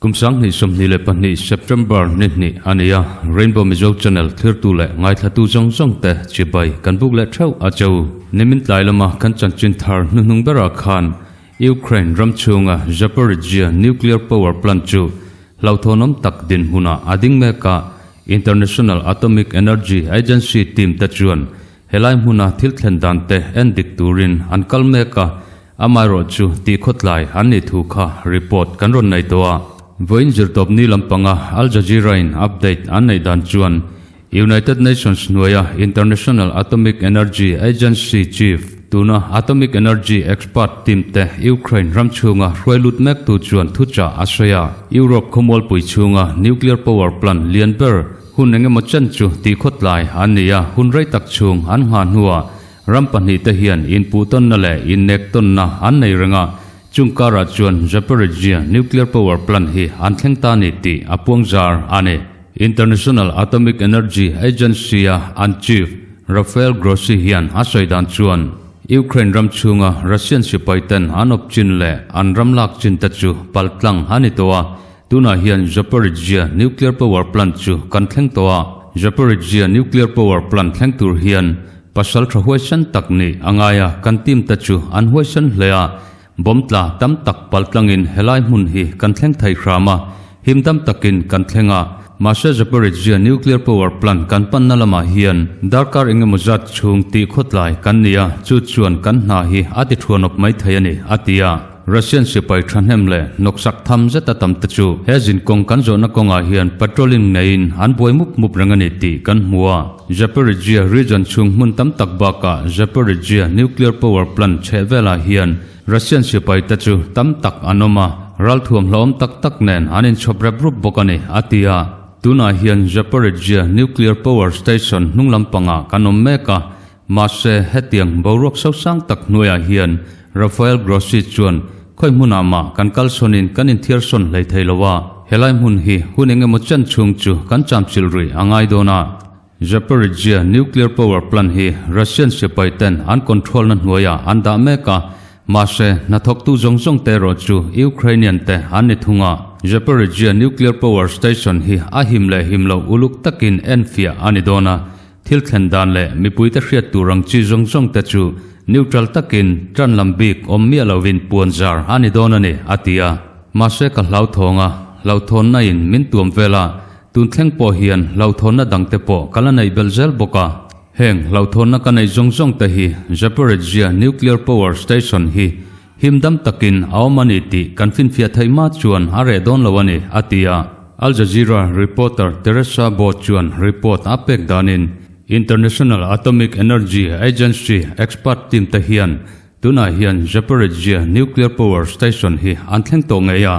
Kum 2022 September ni hnih a ni a, Rainbow Mizo Channel thlirtu leh ngaithlatu zawng zawng te chibai kan buk leh theuh a che u. Nimin tlai lama kan chanchin thar hnuhnung berah khan Ukraine ram chhunga Zaporizhzhia nuclear power plant chu hlauhthawnawm tak dinhmunah a ding mek a, International Atomic Energy Agency team te chuan helai hmuna thil thlen dan te en dik turin an kal mek a, Amaherawhchu tih khawtlai an nih thu kha report kan rawn nei tawh a. Vawiin zirtawp ni lampanga Al Jazeera-in update an neih dan chuan United Nations hnuaia International Atomic Energy Agency chief tuna Atomic Energy expert team te Ukraine ram chhunga hruai lut mektu chuan thuchah a sawi a. Europe khawmualpui chhunga nuclear power plant lian ber hun engemaw chen chu tih khawtlai an ni a, hun rei tak chhung an nghah hnuah Ram pahnihte hian inpuhtawnna leh innektawnna an nei reng a, chung karah chuan Zaporizhzhia nuclear power plant hi an thleng ta ni tih a puangzar a ni. International Atomic Energy Agency-a an chief Rafael Grossi hian a sawi dan chuan Ukraine ram chhunga Russian sipaiten an awp chin leh an ram lak chin te chu paltlang a ni tawh a, tunah hian Zaporizhzhia nuclear power plant chu kan thleng tawh a, Zaporizhzhia nuclear power plant thleng tur hian Pasal tha huaisen tak nih a ngai a, kan team te chu an huaisen hle a, bomb tla tam tak pal tlangin helai hmun hi kan thleng thei hram a, him dam takin kan thleng a. Mahse Zaporizhzhia nuclear power plant kan panna lamah hian darkar engemaw zat chhung tih khawtlai kan ni a, chu chuan kan hna hi a ti thuanawp mai thei a ni, a ti a. Russian sipai thahnem leh hnawksak tham zeta tam te chu he zinkawng kan zawhna kawngah hian patrolling neiin an buai mup mup reng a ni tih kan hmu a. Zaporizhzhia region chhung hmun tam tak bakah Zaporizhzhia nuclear power plant chheh velah hian Russian sipai te chu tam tak an awm a, ralthuam hlauhawm tak tak nen an inchhawp rep rup bawk a ni, a ti a. Tunah hian Zaporizhzhia nuclear power station hnung lampangah kan awm mek a, Mahse, hetiang boruak sosang tak hnuaiah hian Rafael Grossi chuan khawi hmunah mah kan kalsawnin kan inthiarsawn hlei thei lo a, helai hmun hi hun eng emaw chen chhung chu kan chamchilh rih a ngai dawn a. Zaporizhzhia nuclear power plant hi Russian sipai ten an control na hnuaiah an dah mek a, mahse, hnathawktu zawng zawng te erawh chu Ukrainian te an ni thung a. Zaporizhzhia nuclear power station hi a him leh him loh uluk takin enfiah a ni dawn a, Thil thlen dan leh mipuite hriat tur ang chi zawng zawng te chu neutral takin tan lam bik awm miah lovin puan zar a ni dawn a ni, a ti a. Mahse ka hlauthawng a, hlauhthawnna in min tuam vel a, tun thleng pawh hian hlauhthawnna dang te pawh ka la neih belh zel bawk a. Heng hlauhthawnna ka neih zawng zawng te hi Zaporizhzhia Nuclear Power Station hi Him dam takin a awm a ni tih kan finfiah theih hma chuan a reh dawn lo a ni, a ti a. Al Jazeera reporter Teresa Bo chuan report a pek danin International Atomic Energy Agency expert team te hian tunah hian Zaporizhzhia nuclear power station hi an thleng tawh ngei a,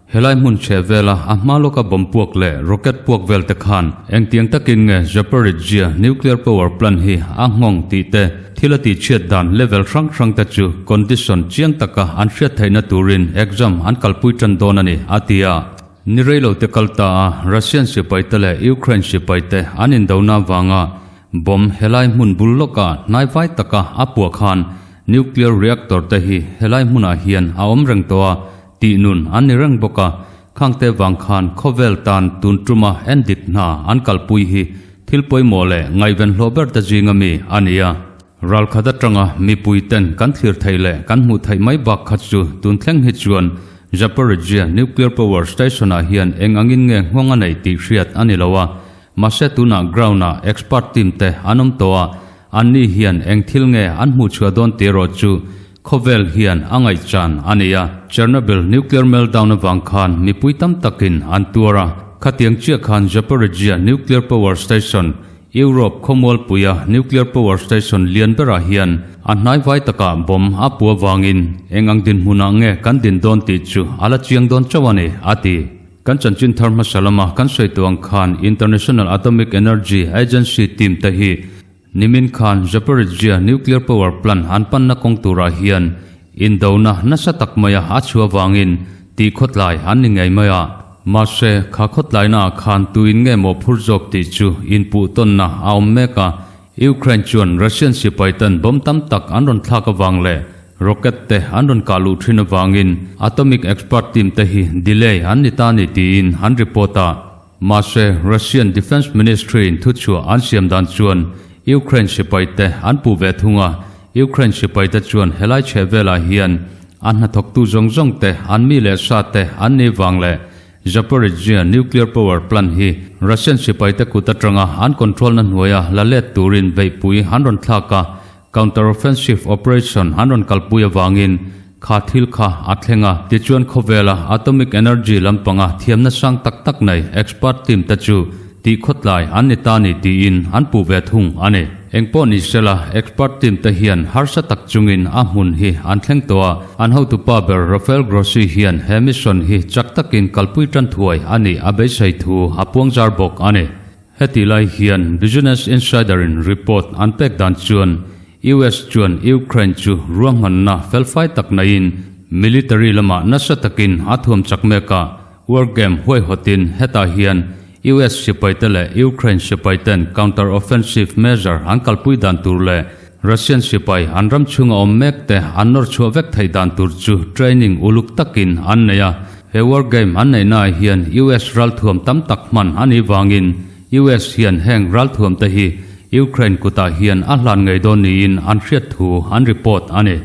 Helai hmun chhe vela a hma lawka bomb puak leh rocket puak vel te khan engtiang takin nge Zaporizhzhia nuclear power plant hi a nghawng tih te, thil a tihchhiat dan level hrang hrang te chu condition chiang taka an hriat theihna turin exam an kalpui tan dawn a ni, a ti a. Ni reilo te kal ta a, Russian sipai te leh Ukraine sipai te an indona avanga bomb helai hmun bul lawka hnaivai taka a puah khan nuclear reactor te hi helai hmunah hian a awm reng tawh a, Tih nun an ni reng bawk a, khangte vang khan khawvel tan tun tuma en dik hna an kalpui hi thil pawimawh leh ngaihven hlawh ber te zinga mi a ni a. Ralkhat atanga mipui ten kan thlir theih leh kan hmuh theih mai bak kha chu tun thleng hi chuan Zaporizhzhia Nuclear Power Station ah hian eng angin nge nghawng a neih tih hriat a ni lo a, mahse tunah ground ah expert team te an awm tawh a, anni hian eng thil nge an hmuh chhuah dawn tih erawh chu Khawvel hian a ngaihchan a ni a, Chernobyl nuclear meltdown avang khan mipui tam takin an tuar a, khatiang chiah khan Zaporizhzhia nuclear power station, Europe khawmualpuia nuclear power station lian berah hian a hnaivai takah bomb a pu avangin eng ang dinhmunah nge kan din dawn tih chu a la chiang dawn chauh a ni, a ti. Kan chanchin thar hmasa lama kan sawi tuang khan International Atomic Energy Agency team te hi Nimin khan Zaporizhzhia nuclear power plant an panna kawng turah hian indona nasa tak maia a chhuah avangin tih khawtlai an ni ngei mai a. Mahse, kha khawtlainaah khan tuin nge maw phur zawk tih chu inpuh tawnna a awm mek a. Ukraine chuan Russian sipai tan bomb tam tak an rawn thlak avang leh rocket te an rawn kah luh thin avangin atomic expert team te hi delay an ni ta ni tiin an report a. Mahse, Russian Defence Ministry in thuchhuah an siam dan chuan Ukraine sipai te an puh ve thung a, Ukraine sipai te chuan helai chhehvelah hian a hnathawktu zawng zawng te an mi leh sa te an ni vang leh Zaporizhzhia nuclear power plant hi Russian sipaite kut atanga an control na hnuaia la let turin beihpui an rawn thlak a, counter-offensive operation an rawn kalpui avangin kha thil kha a thleng a. Tichuan khawvela atomic energy lampanga thiamna sang tak tak nei expert team te chu tih khawtlai an ni ta ni tiin an puh ve thung a ni. Engpawh ni sela, expert team te hian harsa tak chungin a hmun hi an thleng tawh a, an hotupa ber Rafael Grossi hian he mission hi chak takin kalpui tan thuai a nih a beisei thu a puangzar bawk a ni. Heti lai hian Business Insider in report an pek dan chuan US chuan Ukraine chu ruahmanna felfai tak naiin military lamah nasa takin a thuam chak mek a, War game huaihawtin hetah hian US sipaite leh Ukraine sipaiten counter offensive measure an kalpui dan tur leh Russian sipai an ram chhunga awm mek te an nawr chhuah vek theih dan tur chu training uluk takin an nei a. He war game an neihnaah hian US ralthuam tam tak hman a nih vangin US hian heng ralthuam te hi Ukraine kutah hian a hlan ngei dawn niin an hriat thu an report a ni.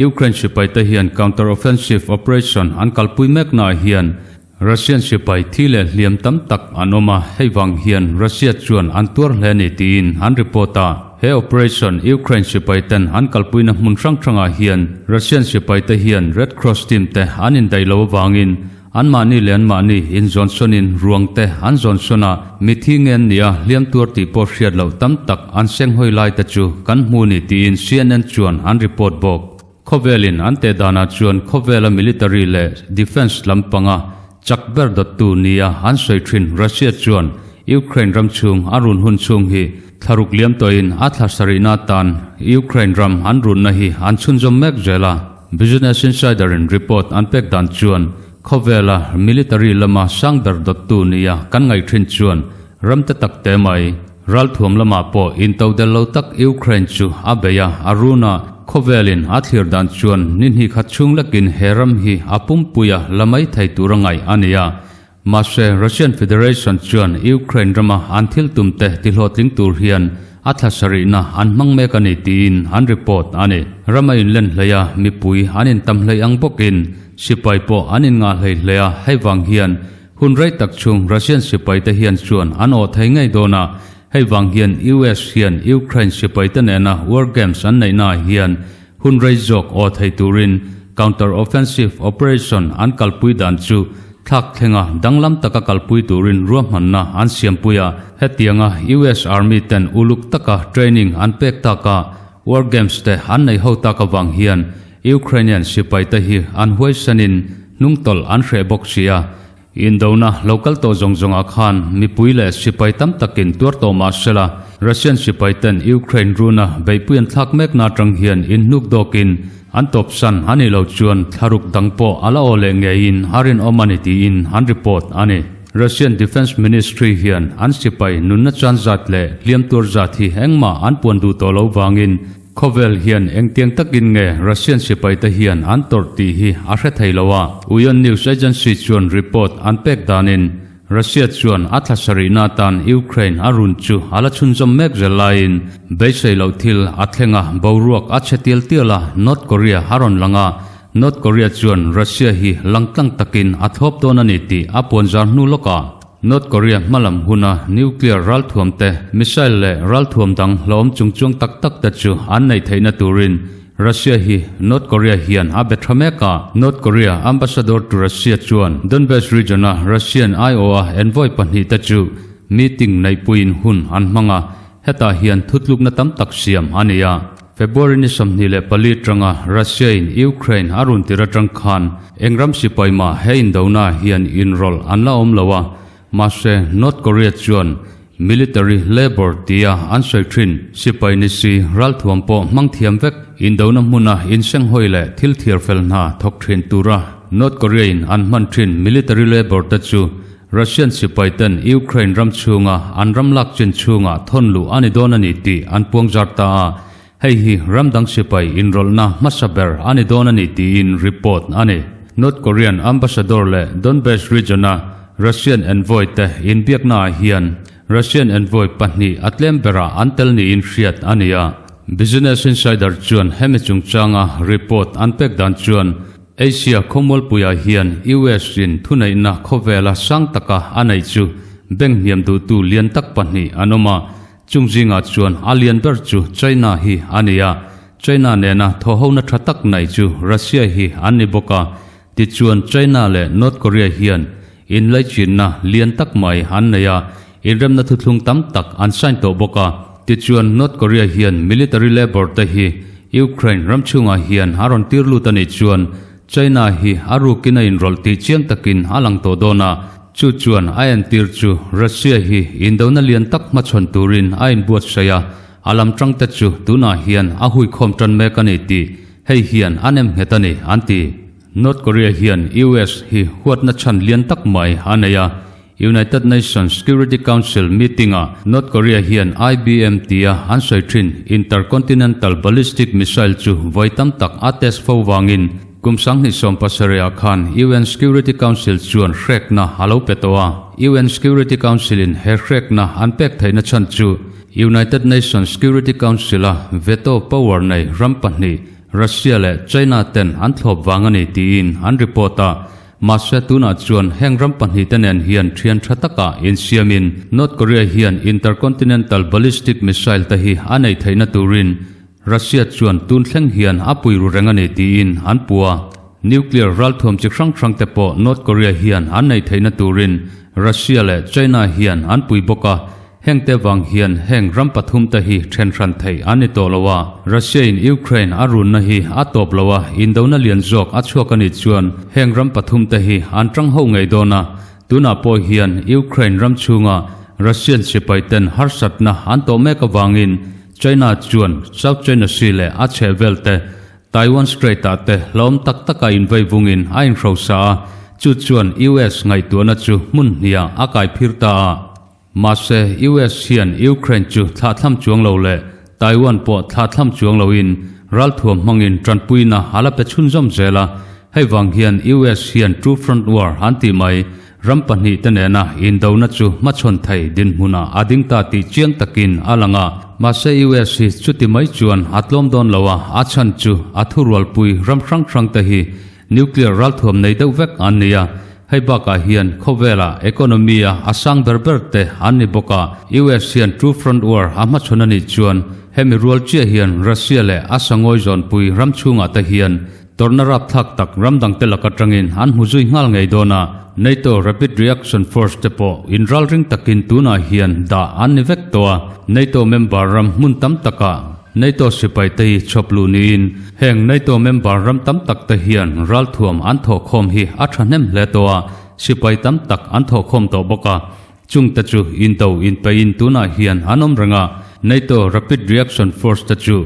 Ukraine sipaite hian counter-offensive operation an kalpui meknaah hian Russian sipai thi leh hliam tam tak an awm a, hei vang hian Russia chuan an tuar hle ni tiin an report a. He operation Ukraine sipaiten an kalpuina hmun hrang hrangah hian Russian sipaite hian Red Cross team te an indaih lo avangin Anmahni leh anmahni inzawnsawn-in ruang te an zawnsawn a, mithi nge an nia hliam tuar tih pawh hriat loh tam tak an senghawi lai te chu kan hmu ni tiin CNN chuan an report bawk. Khawvelin an teh danah chuan khawvela military leh defence lampanga chak ber dawttu nia an sawi thin Russia chuan Ukraine ram chhung a run hun chhung hi thlaruk liam tawhin a thla sarihna atan Ukraine ram an runna hi an chhunzawm mek zel a. Business Insider in report an pek dan chuan khawvela military lama sang ber dawttu nia kan ngaih thin chuan ram te tak te mai ralthuam lamah pawh intodel lo tak Ukraine chu a bei a, a run a, khawvelin a thlir dan chuan ni hnih khat chhung lekin he ram hi a pumpuia la mai thei tur a ngaih a ni a. Mahse, Russian Federation chuan Ukraine rama an thil tumte tihlawhtling tur hian a thla sarihna an hmang mek a ni tiin an report a ni. Ram a inlen hlei a, mipui an intam hlei ang bawkin sipai pawh an inngah hlei hle a, hei vang hian hun rei tak chhung Russian sipaite hian chuan an awh thei ngei dawn a, hei vang hian US hian Ukraine sipaite nena war games an neihnaah hian hun rei zawk aw thei turin counter offensive operation an kalpui dan chu thlak thlenga danglam taka kalpui turin ruahmanna an siampui a. Hetianga US Army ten uluk taka training an pek taka war games te an nei ho tak avang hian Ukrainian sipai te hi an huaisanin hnungtawlh an hreh bawk si a. Indona lo kal tawh zawng zawngah khan mipui leh sipai tam takin tuar tawh mah sela, Russian sipai ten Ukraine runa beihpui an thlak mekna atang hian inhnuk dawkin an tawpsan a nih loh chuan thlaruk dang pawh a la aw leh ngeiin a rinawm a ni tiin an report a ni. Russian Defence Ministry hian an sipai nunna chan zat leh hliam tuar zat hi engmah an puan duh tawh lo vangin Khawvel hian engtiang takin nge Russian sipaite hian an tawrh tih hi a hre thei lo a, Uyon News Agency chuan report an pek danin Russia chuan a thla sarihna atan Ukraine a run chu a la chhunzawm mek zel laiin beisei loh thil a thleng a, boruak a chhe tial tial a, North Korea a rawn lang a, North Korea chuan Russia hi langtlang takin a thlawp dawn a ni tih a puanzar hnu lawkah. North Korea hmalam huna nuclear ralthuam te, missile leh ralthuam dang hlawm chungchuang tak tak te chu an neih theihna turin Russia hi North Korea hian a be tha mek a. North Korea ambassador to Russia chuan Donbas region-a Russian aiawha envoy pahnihte chu meeting neihpuiin hun an hmang a, hetah hian thutlukna tam tak siam a ni a. February ni 24 atanga Russia in Ukraine a run tir atang khan eng ram sipai mah he indona hian inrawlh an la awm lo a, mahse North Korea chuan military labour tia an sawi thin sipai ni si ralthuam pawh hmang thiam vek indona hmuna insenghawi leh thil thiar fel hna thawk thin tura North Korea in an hman thin military labour te chu Russian sipai ten Ukraine ram chhunga an ram lak chin chhungah thawn luh a ni dawn a ni tih an puang zar ta a. Hei hi ram dang sipai inrawlhna hmasa ber a ni dawn a ni tiin report a ni. North Korean ambassador leh Donbas region-a Russian envoy te inbiaknaah hian Russian envoy pahnih a tlem berah an tel niin hriat a ni a. Business Insider chuan hemi chungchanga report an pek dan chuan Asia khawmualpuiah hian US in thuneihna khawvela sang taka a neih chu bank hniam duhtu lian tak pahnih an awm a, chung zingah chuan a lian ber chu China hi a ni a, China nena thawhhona tha tak nei chu Russia hi an ni bawk a, tichuan China leh North Korea hian inlaichinna lian tak mai an nei a, inremna thuthlung tam tak an sign tawh bawk a, tichuan North Korea hian military labour te hi Ukraine ram chhungah hian a rawn tir lut a nih chuan China hi a rukin a inrawlh tih chiang takin a lang tawh dawn a, chu chuan a entir chu Russia hi indona lian tak hmachhawn turin a inbuatsaih a, a lam tang te chu tunah hian a huikhawm tan mek a ni tih hei hian a nem nghet a ni an ti. North Korea hian US hi huatna chhan lian tak mai a nei a, United Nations Security Council meeting-ah North Korea hian IBM tia an sawi thin intercontinental ballistic missile chu vawi tam tak a test fo vangin kum 2017 khan UN Security Council chuan hrekna a lo pe tawh a. UN Security Council-in he hrekna an pek theihna chhan chu United Nations Security Council-a veto power nei ram pahnih Russia leh China ten an thlawp vang a ni tiin an report a, mahse tunah chuan heng ram pahnih te nen hian thian tha taka insiamin North Korea hian intercontinental ballistic missile te hi a nei theihna turin Russia chuan tun thleng hian a pui ru reng a ni tiin an pu a. Nuclear ralthuam chi hrang hrang te pawh North Korea hian an nei theihna turin Russia leh China hian an pui bawk a, Heng te vang hian heng ram pathum te hi then hran theih an ni tawh lo a, Russia in Ukraine a runna hi a tawp lo a, indona lian zawk a chhuak a nih chuan heng ram pathum te hi an tang ho ngei dawn a, tunah pawh hian Ukraine ram chhunga Russian sipai ten harsatna an tawh mek avangin China chuan South China Sea leh a chhehvel te Taiwan Strait ah te hlawm tak taka invei vungin a inhrosa a, chu chuan US ngaihtuahna chu hmun hniah a kai phir ta a. Mahse, US hian Ukraine chu thlahthlam chuang lo leh Taiwan pawh thlahthlam chuang loin ralthuam hmangin tanpuina a la pe chhunzawm zel a, hei vang hian US hian two front war an tih mai, ram pahnih te nena indona chu hmachhawn thei dinhmunah a ding ta tih chiang takin a lang a. Mahse, US hi chuti mai chuan a tlawm dawn lo a, a chhan chu a thurualpui ram hrang hrang te hi Nuclear ralthuam nei deuh vek an ni a, hei bakah hian khawvela economy a a sang ber ber te an ni bawk a, US hian two front war a hmachhawn a nih chuan hemi rual chiah hian Russia leh a sangawi zawnpui ram chhungah te hian tawrhna rapthlak tak ram dangte lak atangin an hmu zui nghal ngei dawn a, NATO Rapid Reaction Force te pawh inralring takin tunah hian dah an ni vek tawh a, NATO member ram hmun tam takah NATO sipai te hi chhawp luh niin heng NATO member ram tam tak te hian ralthuam an thawhkhawm hi a thahnem hle tawh a, sipai tam tak an thawhkhawm tawh bawk a, chung te chu indo inpeihin tunah hian an awm reng a, NATO Rapid Reaction Force te chu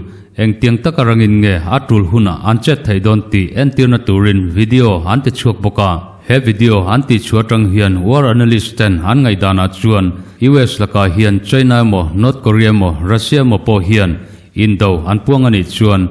engtiang taka rangin nge a tul hunah an chet theih dawn tih entirna turin video an ti chhuak bawk a. He video an tih chhuah atang hian war analyst ten an ngaihdanah chuan US lakah hian China emaw North Korea emaw Russia emaw pawh hian indo an puang a nih chuan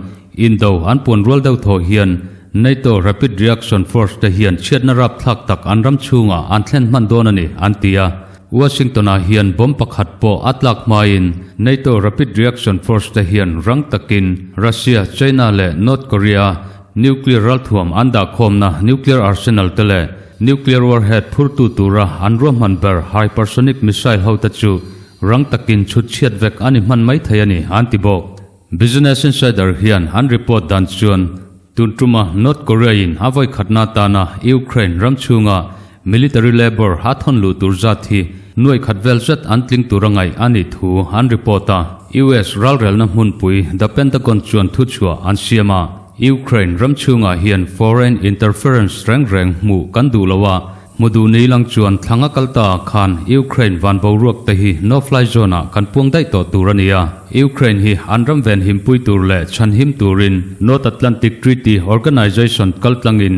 indo an puan rual deuh thaw hian NATO Rapid Reaction Force te hian chhiatna rapthlak tak an ram chhungah an thlen hman dawn a ni an ti a. Washington ah hian bomb pakhat pawh a tlak hmain NATO Rapid Reaction Force te hian rang takin Russia, China leh North Korea Nuclear ralthuam an dahkhawmna nuclear arsenal te leh nuclear warhead phurtu tura an ruahman ber hypersonic missile ho te chu rang takin chhut chhiat vek a ni hman mai thei a ni an ti bawk. Business Insider hian an report dan chuan tun tuma North Korea in a vawi khatna atana Ukraine ram chhunga military labour a thawn luh tur zat hi nuai khat vel zet an tling tur a ngaih a nih thu an report a. US ralrelna hmunpui The Pentagon chuan thuchhuah an siam a. Ukraine ram chhungah hian foreign interference reng reng hmuh kan duh lo a, hmu duh ni lang chuan thlang a kal ta ah khan Ukraine van boruak te hi no fly zone ah kan puang daih tawh tur a ni a. Ukraine hi an ram ven himpui tur leh chhan him turin North Atlantic Treaty Organization kaltlangin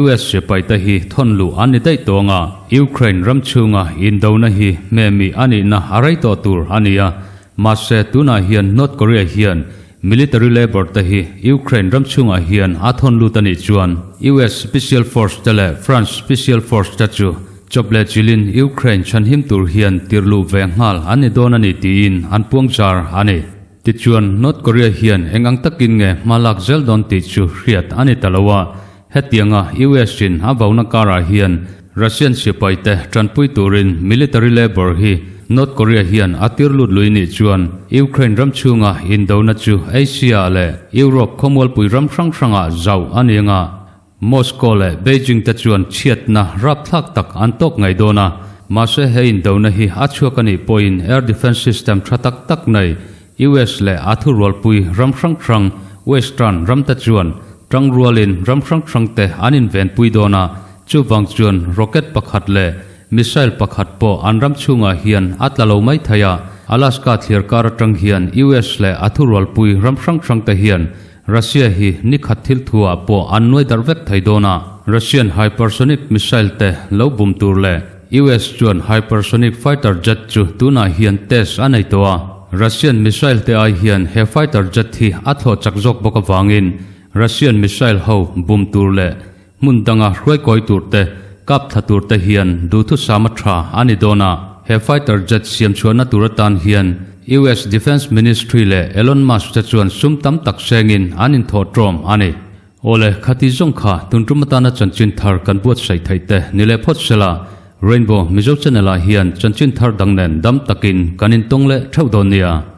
US sipai te hi thawn luh an ni daih tawng a, Ukraine ram chhunga indona hi hmehmih a nihna a rei tawh tur a ni a. Mahse tunah hian North Korea hian. Military labour te hi Ukraine ram chhungah hian a thawn lut a nih chuan US Special Force te leh France Special Force te chu chawp leh chilhin Ukraine chhanhim tur hian tir luh ve nghal an ni dawn a ni tiin an puang zar a ni. Tichuan, North Korea hian eng ang takin nge hma lak zel dawn tih chu hriat a ni ta lo a, hetianga US in a vauna karah hian Russian sipai te tanpui turin military labour hi North Korea hian a tir lut lui nih chuan Ukraine ram chhunga indona chu Asia leh Europe khawmualpui ram hrang hrangah zauh a ni anga Moscow leh Beijing te chuan chhiatna rapthlak tak an tawk ngei dawn a, mahse he indona hi a chhuak a nih pawhin air defence system tha tak tak nei US leh a thurualpui ram hrang hrang Western ram te chuan tangrualin ram hrang hrang te an invenpui dawn a, chuvang chuan rocket pakhat leh missile pakhat pawh an ram chhungah hian a tla lo mai thei a, Alaska thliar kar atang hian US leh a thurualpui ram hrang hrang te hian Russia hi ni khat thil thu ah pawh an nuai darh vek thei dawn a, Russian hypersonic missile te lo bum tur leh US chuan hypersonic fighter jet chu tunah hian test a nei tawh a, Russian missile te ai hian he fighter jet hi a thlawh chak zawk bawk avangin Russian missile ho bum tur leh Hmun danga hruaikawi tur te, kap thla tur te hian duhthusam a tha a ni dawn a, he fighter jet siam chhuahna tur atan hian US Defence Ministry leh Elon Musk te chuan sum tam tak sengin an inthawh tawm a ni. Awle, khati zawng kha tun tum atana chanchin thar kan buatsaih theih te ni leh phawt sela, Rainbow Mizo Channel ah hian chanchin thar dang nen dam takin kan intawng leh theuh dawn nia.